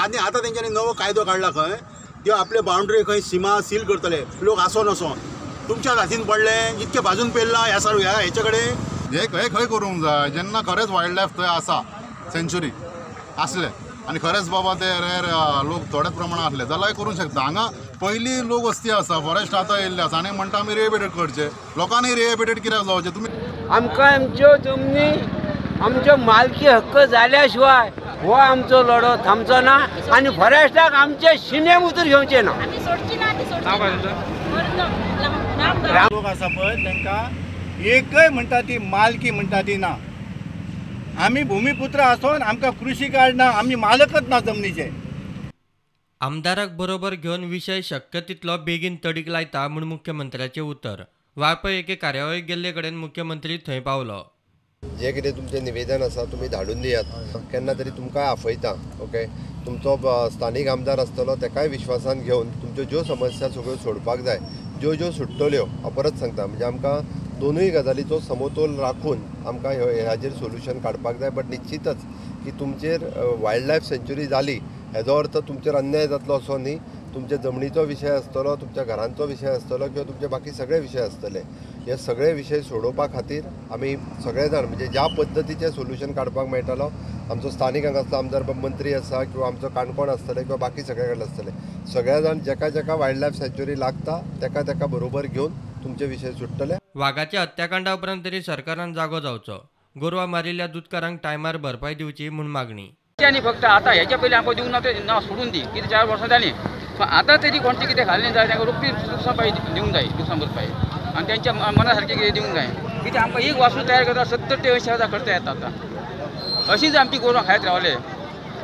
आनी आतां तेंच्यांनी नवो कायदो काडला खंय, त्यो आपले बाउंड्री खंय सीमा सील करतले, लोक आसो नसो तुमच्या हातीन पडले, इतके भाजून पेरला ह्या सार ह्या हेचे कडेन. हे खंय खंय करूंक जाय जेन्ना खरेंच वायल्ड लायफ थंय आसा सेंच्युरी आसले आनी खरेंच बाबा ते रेर लोक थोड्याच प्रमाणात आसले जाल्यार करूंक शकता. हांगा पयलीं लोक वस्ती आसा, फॉरेस्ट आतां येयल्ले आसा आनी म्हणटा आमी रिहेबिलिटेट करचे, लोकांनी रिहेबिलिटेट कित्याक जावचें? तुमी आमकां आमच्यो जमनी आमच्यो मालकी हक्क जाल्या शिवाय हो आमचो लढो थांबचो ना आनी फॉरेस्टाक आमचे शिमे उतर घेवचे ना. लोक आसा पळय तांकां एकय म्हणटा ती मालकी म्हणटा ती ना. आमी भुमिपुत्र आसून आमकां कृषी कार्ड ना, आमी मालकच ना जमनीचे. आमदाराक बरोबर घेवन विशय शक्य तितलो बेगीन तडीक लायता म्हूण मुख्यमंत्र्याचें उतर. वाळपय एके कार्यावळीक गेल्ले कडेन मुख्यमंत्री थंय पावलो. जे कितें तुमचें निवेदन आसा तुमी धाडून दियात, केन्ना तरी तुमकां आफयता. ओके, तुमचो स्थानीक आमदार आसतलो तेकाय विश्वासान घेवन तुमच्यो ज्यो समस्या सगळ्यो सोडपाक जाय, ज्यो ज्यो सुट्टल्यो, हांव परत सांगता, म्हणजे आमकां दोनूय गजालीचो समतोल राखून आमकां हाजेर सोल्युशन काडपाक जाय. बट निश्चितच की तुमचेर वायल्ड लायफ सेंच्युरी जाली हेजो अर्थ तुमचेर अन्याय जातलो असो न्ही. तुमच्या जमनीचो विशय आसतलो, तुमच्या घरांचो विशय आसतलो किंवा तुमचे बाकी सगळे विशय आसतले. हे सगळे विशय सोडोवपा खातीर आमी सगळे जाण म्हणजे ज्या पद्दतीचें सोल्युशन काडपाक मेळटलो, आमचो स्थानीक हांगासलो आमदार मंत्री आसा किंवा आमचो काणकोण आसतले किंवा बाकी सगळे कडेन आसतले, सगळे जाण जेका जेका वायल्ड लायफ सँच्युरी लागता तेका तेका बरोबर घेवन तुमचे विशय सुट्टले. वागाच्या हत्याकांडा उपरांत तरी सरकारान जागो जावचो, गोरवां मारिल्ल्या दुदकारांक टायमार भरपाय दिवची म्हूण मागणी. आनी फक्त आतां हेच्या पयलीं आमकां दिवंक ना ते ना सोडून दी, कितें 4 वर्सां जालीं, पण आतां तरी कोणचें कितें घालूं जाय, तांकां रोखडी लुकसाण पाय दिवंक जाय, लुकसाण भरपाय आनी तेंच्या मना सारकें कितें दिवंक जाय. कितें आमकां एक वासूर तयार करता 70 ते 80 हजार खर्च येता. आतां अशीच आमची गोरवां खायत रावले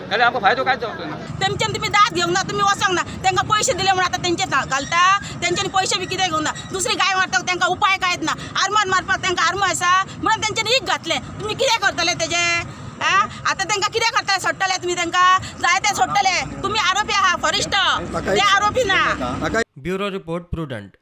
जाल्यार आमकां फायदो कांयच जावचो ना. तेमच्यान तुमी दाद घेवंक ना, तुमी वचोंक ना, तांकां पयशे दिले म्हणून आतां तेंचे घालता, तेंच्यांनी पयशे बी कितें घेवंक ना. दुसरी गाय मारता तांकां उपाय कांयच ना, आर्मान मारपाक तांकां आर्म आसा म्हणून तेंच्यांनी एक घातलें. तुमी कितें करतले तेजें? आतां तांकां कितें करतले? सोडटले तुमी तांकां? जाय ते सोडटले. तुमी आरोपी आहा, फॉरेस्ट ते आरोपी ना. Bureau report, Prudent.